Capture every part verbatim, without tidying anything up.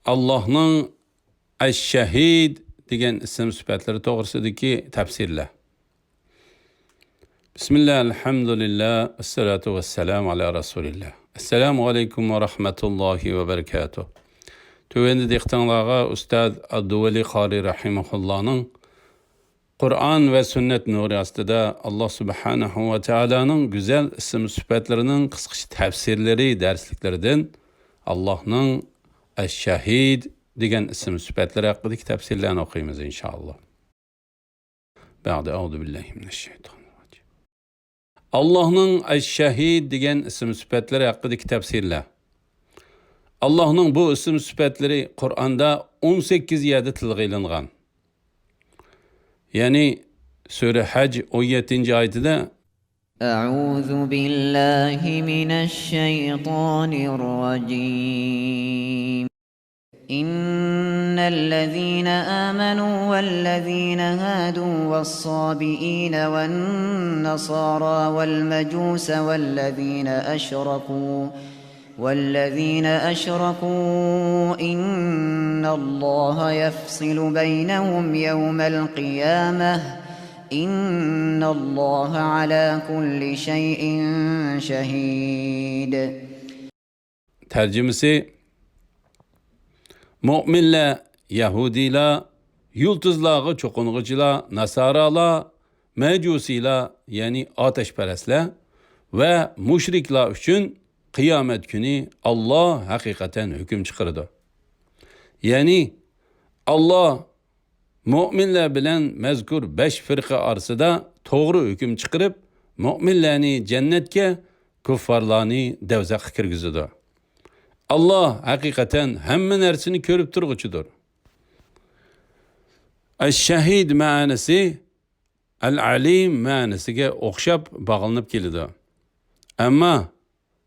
ئاللاھنىڭ ئەش-شەھىد دېگەن ئىسىم سۈپەتلىرى توغرىسىدىكى تەپسىرلەر. بىسمىللا، ئەلھەمدۇلىللا، ۋەسسالاتۇ ۋەسسالامۇ ئالا رەسۇلىللا. ئەسسالامۇ ئەلەيكۇم ۋە رەھمەتۇللاھى ۋە بەرىكاتۇھ. تۆۋەندە دىققىتىڭلارغا ئۇستاز ئابدۇۋەلى قارى رەھىمەھۇللانىڭ قۇرئان ۋە سۈننەت نۇرى ئاستىدا ئاللا سۇبھانەھۇ ۋە تائالانىڭ گۈزەل ئىسىم سۈپەتلىرىنىڭ قىسقىچە تەپسىرلىرى دەرسلىكلىرىدىن ئاللاھنىڭ ئەش-شەھىد دېگەن ئىسىم سۈپەتلىرى ھەققىدىكى تەپسىرلەرنى ئوقۇيمىز، ئىنشائاللا. بەئدە، ئەئۇزۇ بىللاھى مىنەششەيتانىررەجىم. ئاللاھنىڭ ئەش-شەھىد دېگەن ئىسىم سۈپەتلىرى ھەققىدىكى تەپسىرلەر. ئاللاھنىڭ بۇ ئىسىم سۈپەتلىرى قۇرئاندا ئون سەككىز يەردە تىلغا ئېلىنغان. يەنى سۈرە ھەج ئون يەتتىنچى ئايىتىدە، أعوذ بالله من الشيطان الرجيم. إن الذين آمنوا والذين هادوا والصابئين والنصارى والمجوس والذين أشركوا والذين أشركوا إن الله يفصل بينهم يوم القيامة إن الله على كل شيء شهيد. تەرجىمىسى، مۆمىنلەر، يەھۇدىيلار، يۇلتۇزلارغا چوقۇنغۇچىلار، ناسارالار، مەجۇسىيلار، يەنى ئاتەشپەرەسلەر ۋە مۇشرىكلار ئۈچۈن قىيامەت كۈنى ئاللا ھەقىقەتەن ھۆكۈم چىقىرىدۇ. يەنى ئاللا مۆمىنلەر بىلەن مەزكۇر بەش فىرقە ئارىسىدا توغرا ھۆكۈم چىقىرىپ، مۆمىنلەرنى جەننەتكە، كۇففارلارنى دەۋزەخكە كىرگۈزىدۇ. ئاللا ھەقىقەتەن ھەممە نەرسىنى كۆرۈپ تۇرغۇچىدۇر. ئەش-شەھىد مەنىسى ئەل-ئەلىم مەنىسىگە ئوخشاپ باغلىنىپ كېلىدۇ. ئەمما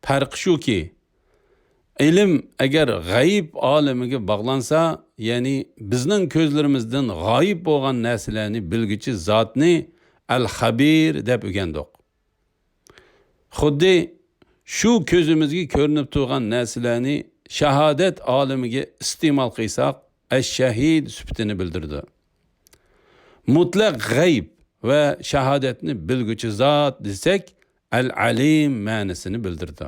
پەرقى شۇكى، ئىلىم ئەگەر غەيىب ئالىمىگە باغلانسا، يەنى بىزنىڭ كۆزلىرىمىزدىن غايىب بولغان نەرسىلەرنى بىلگۈچى زاتنى ئەل-خەبىر دەپ ئۆگەندۇق. خۇددى شۇ كۆزىمىزگە كۆرۈنۈپ تۇرغان نەرسىلەرنى شاھادەت ئالىمىگە ئىستېمال قىلساق، ئەش-شەھىد سۈپىتىنى بىلدۈرىدۇ. مۇتلەق غەيب ۋە شاھادەتنى بىلگۈچى زات دېسەك، ئەل-ئەلىم مەنىسىنى بىلدۈرىدۇ.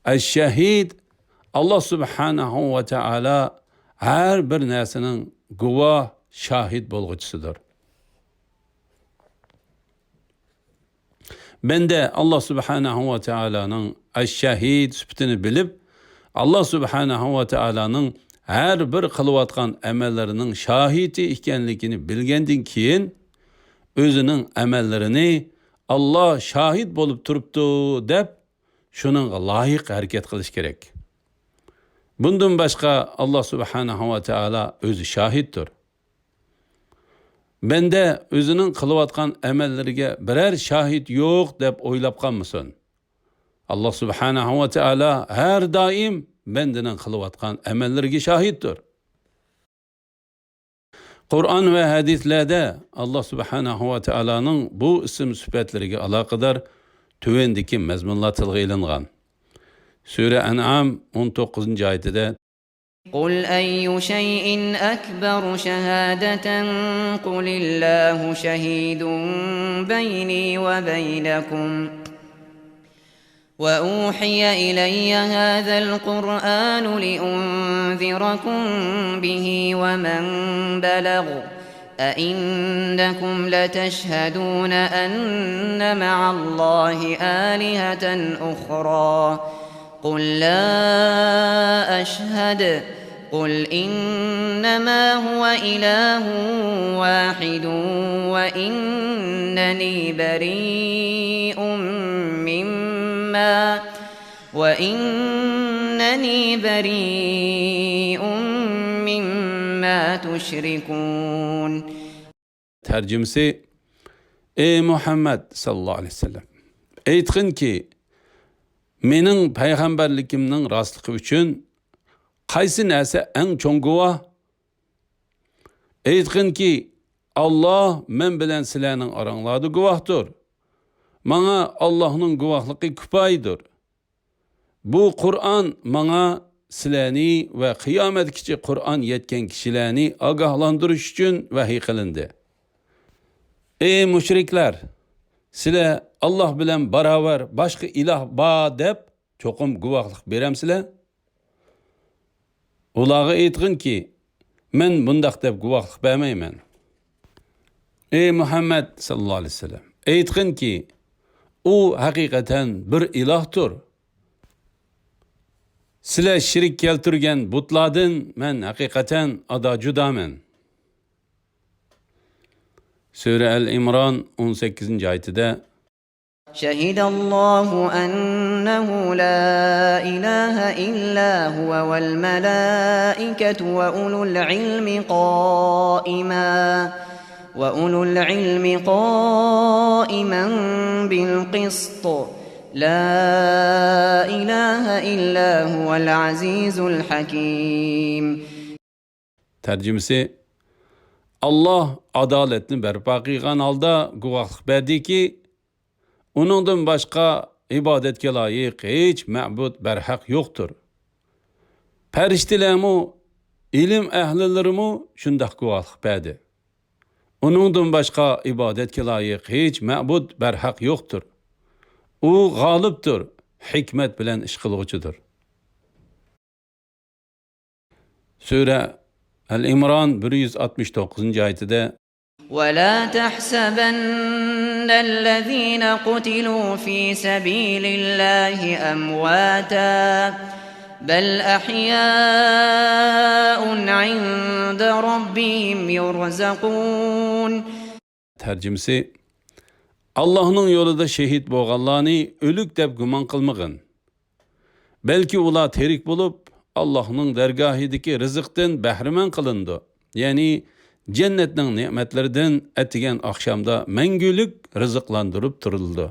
ئەش-شەھىد، ئاللا سۇبھانەھۇ ۋە تائالا ھەر بىر نەرسىنىڭ گۇۋاھ، شاھىت بولغۇچىسىدۇر. بەندە ئاللا سۇبھانەھۇ ۋە تائالانىڭ ئەش-شەھىد سۈپىتىنى بىلىپ، ئاللا سۇبھانەھۇ ۋە تائالانىڭ ھەر بىر قىلىۋاتقان ئەمەللىرىنىڭ شاھىتى ئىكەنلىكىنى بىلگەندىن كېيىن، ئۆزىنىڭ ئەمەللىرىنى ئاللا شاھىت بولۇپ تۇرۇپتۇ دەپ، شۇنىڭغا لايىق ھەرىكەت قىلىش كېرەك. بۇندىن باشقا، ئاللا سۇبھانەھۇ ۋە تائالا ئۆزى شاھىتتۇر. بەندە ئۆزىنىڭ قىلىۋاتقان ئەمەللىرىگە بىرەر شاھىت يوق دەپ ئويلاپ قالمىسۇن. ئاللا سۇبھانەھۇ ۋە تائالا ھەر دائىم بەندىنىڭ قىلىۋاتقان ئەمەللىرىگە شاھىتتۇر. قۇرئان ۋە ھەدىسلەردە ئاللا سۇبھانەھۇ ۋە تائالانىڭ بۇ ئىسىم سۈپەتلىرىگە ئالاقىدار تۆۋەندىكى مەزمۇنلار تىلغا ئېلىنغان. سۈرە ئەنئام ئون توققۇزىنچى ئايىتىدە، قل أي شيء أكبر شهادة قل الله شهيد بيني وبينكم وأوحي إلي هذا القرآن لأنذركم به ومن بلغ أئنكم لتشهدون أن مع الله آلهة أخرى قل لا أشهد قل إنما هو إله واحد وإنني بريء مما وإنني بريء مما تشركون. تەرجىمىسى، ئەي مۇھەممەد ساللاللاھۇ ئەلەيھى ۋەسەللەم، ئېيتقىنكى، مېنىڭ پەيغەمبەرلىكىمنىڭ راستلىقى ئۈچۈن قايسى نەرسە ئەڭ چوڭ گۇۋاھ؟ ئېيتقىنكى، ئاللا مەن بىلەن سىلەرنىڭ ئاراڭلاردا گۇۋاھتۇر. ماڭا ئاللانىڭ گۇۋاھلىقى كۇپايىدۇر. بۇ قۇرئان ماڭا سىلەرنى ۋە قىيامەتكىچە قۇرئان يەتكەن كىشىلەرنى ئاگاھلاندۇرۇش ئۈچۈن ۋەھىي قىلىندى. ئەي مۇشرىكلار! سىلەر ئاللاھ بىلەن باراۋەر باشقا ئىلاھ بار دەپ چوقۇم گۇۋاھلىق بېرەمسىلەر؟ ئۇلارغا ئېيتقىنكى، مەن بۇنداق دەپ گۇۋاھلىق بەرمەيمەن. ئەي مۇھەممەد ساللاللاھۇ ئەلەيھى ۋەسەللەم! ئېيتقىنكى، ئۇ ھەقىقەتەن بىر ئىلاھتۇر. سىلەر شېرىك كەلتۈرگەن بۇتلاردىن مەن ھەقىقەتەن ئادا جۇدامەن. سۈرە ئەل ئىمران ئون سەككىزىنچى ئايىتىدە، شهد الله أنه لا إله إلا هو والملائكة وأولو العلم قائما، وأولو العلم قائما بالقسط، لا إله إلا هو العزيز الحكيم. تەرجىمىسى، ئاللاھ ئادالەتنى بەرپا قىلغان ھالدا گۇۋاھلىق بەردىكى، ئۇنىڭدىن باشقا ئىبادەتكە لايىق ھېچ مەبۇد بەرھەق يوقتۇر. پەرىشتىلەرمۇ، ئىلىم ئەھلىلىرىمۇ شۇنداق گۇۋاھلىق بەردى. ئۇنىڭدىن باشقا ئىبادەتكە لايىق ھېچ مەبۇد بەرھەق يوقتۇر. ئۇ غالىبتۇر، ھېكمەت بىلەن ئىش قىلغۇچىدۇر. سۈرە ئەل ئىمران بىر يۈز ئاتمىش توققۇزىنچى ئايىتىدە، ولا تحسبن الذين قتلوا في سبيل الله أمواتا، بل أحياء عند ربهم يرزقون. تەرجىمىسى، ئاللاھنىڭ يولىدا شېھىت بولغانلارنى ئۆلۈك دەپ گۇمان قىلمىغىن. بەلكى ئۇلار تىرىك بولۇپ، ئاللاھنىڭ دەرگاھىدىكى رىزىقتىن بەھرىمەن قىلىنىدۇ. يەنى جەننەتنىڭ نېمەتلىرىدىن ئەتىگەن ئاخشامدا مەڭگۈلۈك رىزىقلاندۇرۇپ تۇرۇلىدۇ.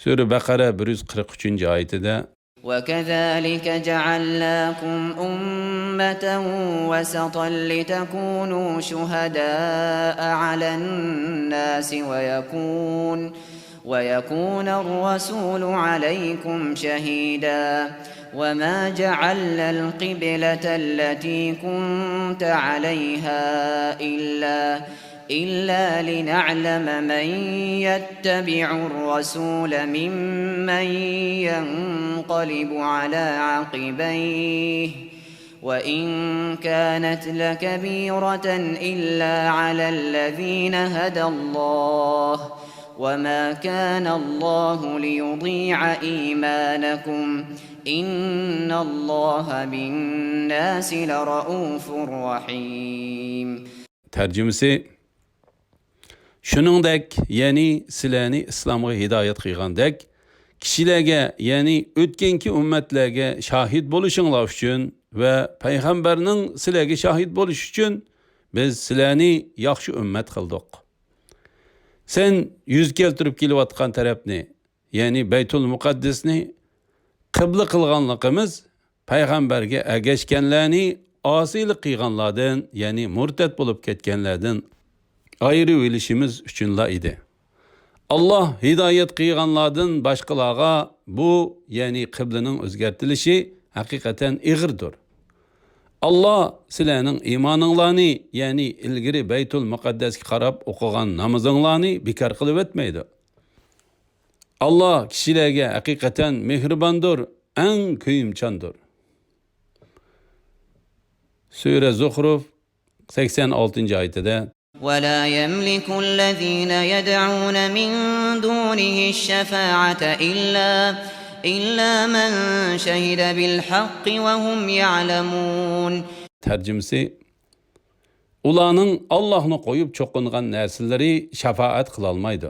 سۈرە بەقەرە بىر يۈز قىرىق ئۈچىنچى ئايىتىدە، وكذلك جعلناكم أمة وسطا لتكونوا شهداء على الناس ويكون ويكون الرسول عليكم شهيدا، وما جعلنا القبلة التي كنت عليها إلا، إلا لنعلم من يتبع الرسول ممن ينقلب على عقبيه، وإن كانت لكبيرة إلا على الذين هدى الله، وما كان الله ليضيع إيمانكم، إن الله بالناس لرءوف رحيم. تەرجىمىسى، شۇنىڭدەك، يەنى سىلەرنى ئىسلامغا ھىدايەت قىلغاندەك، كىشىلەرگە، يەنى ئۆتكەنكى ئۈممەتلەرگە شاھىت بولۇشۇڭلار ئۈچۈن ۋە پەيغەمبەرنىڭ سىلەرگە شاھىت بولۇشى ئۈچۈن بىز سىلەرنى ياخشى ئۈممەت قىلدۇق. سەن يۈز كەلتۈرۈپ كېلىۋاتقان تەرەپنى، يەنى بەيتۇل مۇقەددەسنى قىبلە قىلغانلىقىمىز پەيغەمبەرگە ئەگەشكەنلەرنى ئاسىيلىق قىلغانلاردىن، يەنى مۇرتەت بولۇپ كەتكەنلەردىن ئايرىۋېلىشىمىز ئۈچۈنلا ئىدى. ئاللاھ ھىدايەت قىلغانلاردىن باشقىلارغا بۇ، يەنى قىبلىنىڭ ئۆزگەرتىلىشى ھەقىقەتەن ئېغىردۇر. ئاللاھ سىلەرنىڭ ئىمانىڭلارنى، يەنى ئىلگىرى بەيتۇل مۇقەددەسكە قاراپ ئوقۇغان نامىزىڭلارنى بىكار قىلىۋەتمەيدۇ. ئاللاھ كىشىلەرگە ھەقىقەتەن مېھرىباندۇر، ئەڭ كۆيۈمچاندۇر. سۈرە زۇخرۇف سەكسەن ئالتىنچى ئايىتىدە، ولا يملك الذين يدعون من دونه الشفاعة إلا، إلا من شهد بالحق وهم يعلمون. تەرجىمىسى، ئۇلارنىڭ ئاللاھنى قويۇپ چوقۇنغان نەرسىلىرى شاپائەت قىلالمايدۇ.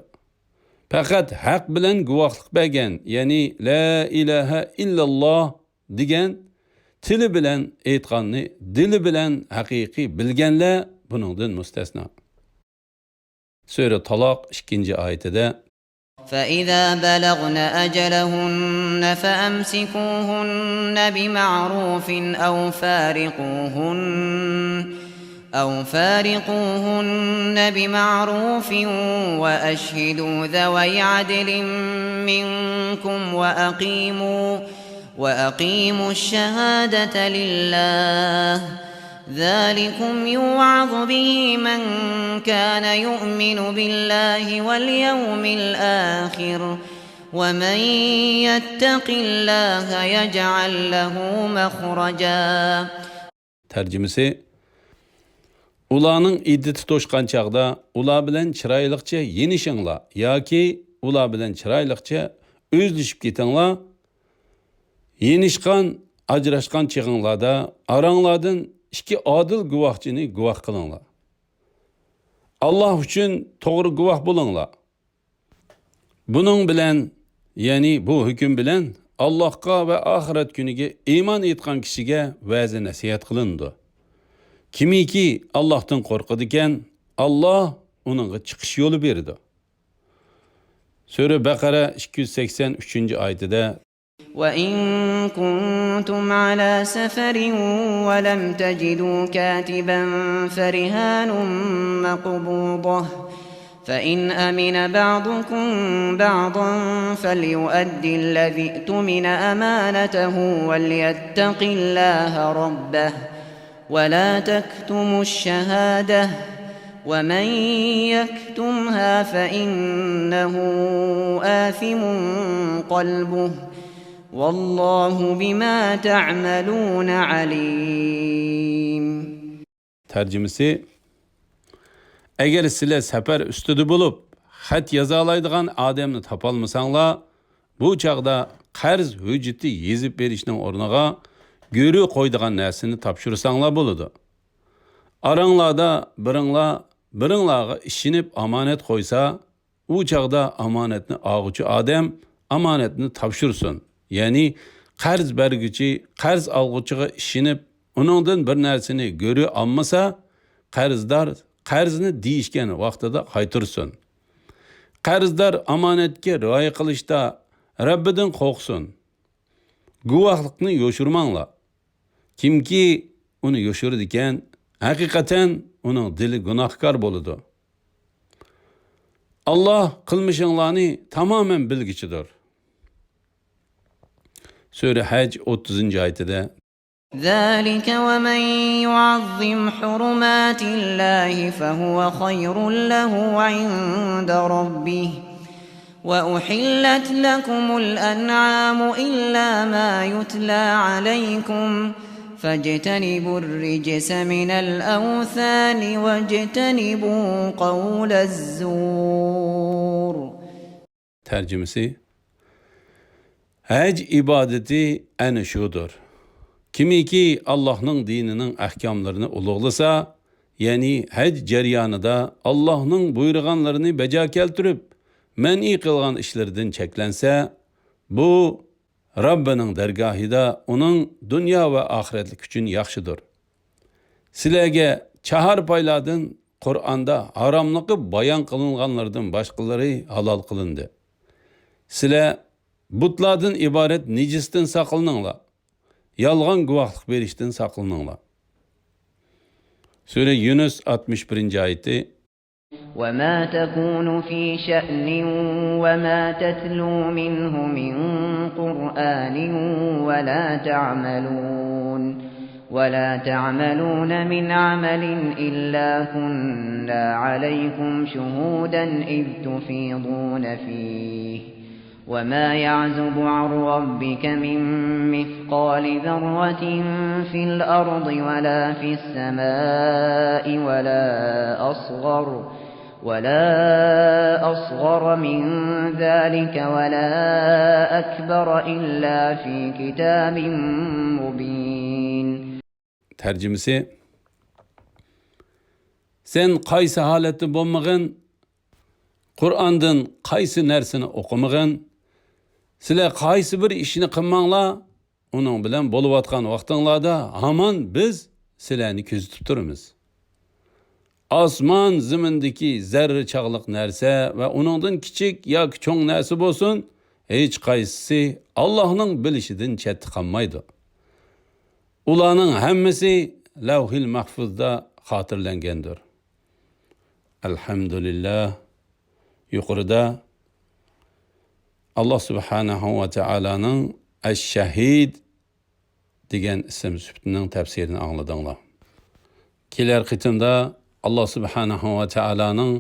پەقەت ھەق بىلەن گۇۋاھلىق بەرگەن، يەنى لا ئىلاھە ئىللاللاھ دېگەن، تىلى بىلەن ئېيتقاننى دىلى بىلەن ھەقىقىي بىلگەنلەر بۇنىڭدىن مۇستەسنا. سۈرە تالاق ئىككىنچى ئايىتىدە، فإذا بلغن أجلهن فأمسكوهن بمعروف أو فارقوهن، أو فارقوهن بمعروف وأشهدوا ذوي عدل منكم وأقيموا، وأقيموا الشهادة لله ذلكم يوعظ به من كان يؤمن بالله واليوم الآخر ومن يتق الله يجعل له مخرجا. تەرجىمىسى، ئۇلارنىڭ ئىددىتى توشقان چاغدا ئۇلار بىلەن چىرايلىقچە يېنىشىڭلار ياكى ئۇلار بىلەن چىرايلىقچە ئۈزلۈشۈپ كېتىڭلار. يېنىشقان، ئاجراشقان چېغىڭلاردا ئاراڭلاردىن ئىككى ئادىل گۇۋاھچىنى گۇۋاھ قىلىڭلار. ئاللاھ ئۈچۈن توغرا گۇۋاھ بولۇڭلار. بۇنىڭ بىلەن، يەنى بۇ ھۆكۈم بىلەن ئاللاھقا ۋە ئاخىرەت كۈنىگە ئىمان ئېيتقان كىشىگە ۋەزى نەسىھەت قىلىنىدۇ. كىمكى ئاللاھتىن قورقىدىكەن، ئاللاھ ئۇنىڭغا چىقىش يولى بېرىدۇ. سۈرە بەقەرە ئىككى يۈز سەكسەن ئۈچىنچى ئايىتىدە، وإن كنتم على سفر ولم تجدوا كاتبا فرهان مقبوضة فإن أمن بعضكم بعضا فليؤد الذي اؤتمن أمانته وليتق الله ربه ولا تكتموا الشهادة ومن يكتمها فإنه آثم قلبه والله بما تعملون عليم. تەرجىمىسى، ئەگەر سىلەر سەپەر ئۈستىدە بولۇپ، خەت يازالايدىغان ئادەمنى تاپالمىساڭلار، بۇ چاغدا قەرز ھۆججىتى يېزىپ بېرىشنىڭ ئورنىغا گۆرۈ قويىدىغان نەرسىنى تاپشۇرساڭلار بولىدۇ. ئاراڭلاردا بىرىڭلار بىرىڭلارغا ئىشىنىپ ئامانەت قويسا، ئۇ چاغدا ئامانەتنى ئالغۇچى ئادەم ئامانەتنى تاپشۇرسۇن. يەنى قەرز بەرگۈچى قەرز ئالغۇچىغا ئىشىنىپ، ئۇنىڭدىن بىر نەرسىنى گۆرۈ ئالمىسا، قەرزدار قەرزنى دېيىشكەن ۋاقتىدا قايتۇرسۇن. قەرزدار ئامانەتكە رىئايە قىلىشتا رەببىدىن قورقسۇن. گۇۋاھلىقنى يوشۇرماڭلار. كىمكى ئۇنى يوشۇرىدىكەن، ھەقىقەتەن ئۇنىڭ دىلى گۇناھكار بولىدۇ. ئاللاھ قىلمىشىڭلارنى تامامەن بىلگۈچىدۇر. سۈرە ھەج ئوتتۇزىنچى ئايىتىدە، ذلك ومن يعظم حرمات الله فهو خير له عند ربه وأحلت لكم الأنعام إلا ما يتلى عليكم فاجتنبوا الرجس من الأوثان واجتنبوا قول الزور. تەرجىمىسى، ھەج ئىبادىتى ئەنە شۇدۇر. كىمكى ئاللاھنىڭ دىنىنىڭ ئەھكاملىرىنى ئۇلۇغلىسا، يەنى ھەج جەريانىدا ئاللاھنىڭ بۇيرۇغانلىرىنى بەجا كەلتۈرۈپ، مەنئى قىلغان ئىشلىرىدىن چەكلەنسە، بۇ رەببىنىڭ دەرگاھىدا ئۇنىڭ دۇنيا ۋە ئاخىرەتلىك ئۈچۈن ياخشىدۇر. سىلەرگە چاھارپايلاردىن قۇرئاندا ھاراملىقى بايان قىلىنغانلىرىدىن باشقىلىرى ھالال قىلىندى. سىلەر بۇتلاردىن ئىبارەت نىجىستىن ساقلىنىڭلار. يالغان گۇۋاھلىق بېرىشتىن ساقلىنىڭلار. سۈرە يۇنۇس ئاتمىش بىرىنچى ئايىتى. وما تكون في شأن وما تتلو منه من قرآن ولا تعملون ولا تعملون من عمل إلا كنا عليكم شهودا إذ تفيضون فيه وما يعزب عن ربك من مثقال ذرة في الأرض ولا في السماء ولا أصغر ولا أصغر من ذلك ولا أكبر إلا في كتاب مبين. تەرجىمىسى، سەن قايسى ھالەتتە بولمىغىن، قۇرئاندىن قايسى نەرسىنى ئوقۇمىغىن، سىلەر قايسى بىر ئىشنى قىلماڭلار، ئۇنىڭ بىلەن بولۇۋاتقان ۋاقتىڭلاردا ھامان بىز سىلەرنى كۆزىتىپ تۇرىمىز. ئاسمان زېمىندىكى زەررە چاغلىق نەرسە ۋە ئۇنىڭدىن كىچىك ياكى چوڭ نەرسە بولسۇن، ھېچقايسىسى ئاللاھنىڭ بىلىشىدىن چەتتە قالمايدۇ. ئۇلارنىڭ ھەممىسى لەۋھىل مەھفۇزدا خاتىرىلەنگەندۇر. ئەلھەمدۇلىللاھ. يۇقىرىدا ئاللاھ سۇبھانەھۇ ۋە تائالانىڭ ئەش-شەھىد دېگەن ئىسىم سۈپىتىنىڭ تەپسىرىنى ئاڭلىدىڭلار. كېلەر قېتىمدا ئاللا سۇبھانەھۇ ۋە تائالانىڭ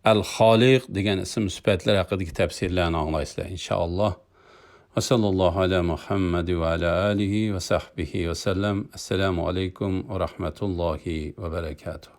ئەل-خالىق دېگەن ئىسىم سۈپەتلىرى ھەققىدىكى تەپسىرلەرنى ئاڭلايسىلەر، ئىنشائاللا. ۋە ساللاللاھۇ ئەلا مۇھەممەد ۋە ئەلا ئالىھى ۋە سەھبىھى ۋە سەللەم. ئەسسالامۇ ئەلەيكۇم ۋە رەھمەتۇللاھى ۋە بەرەكاتۇھ.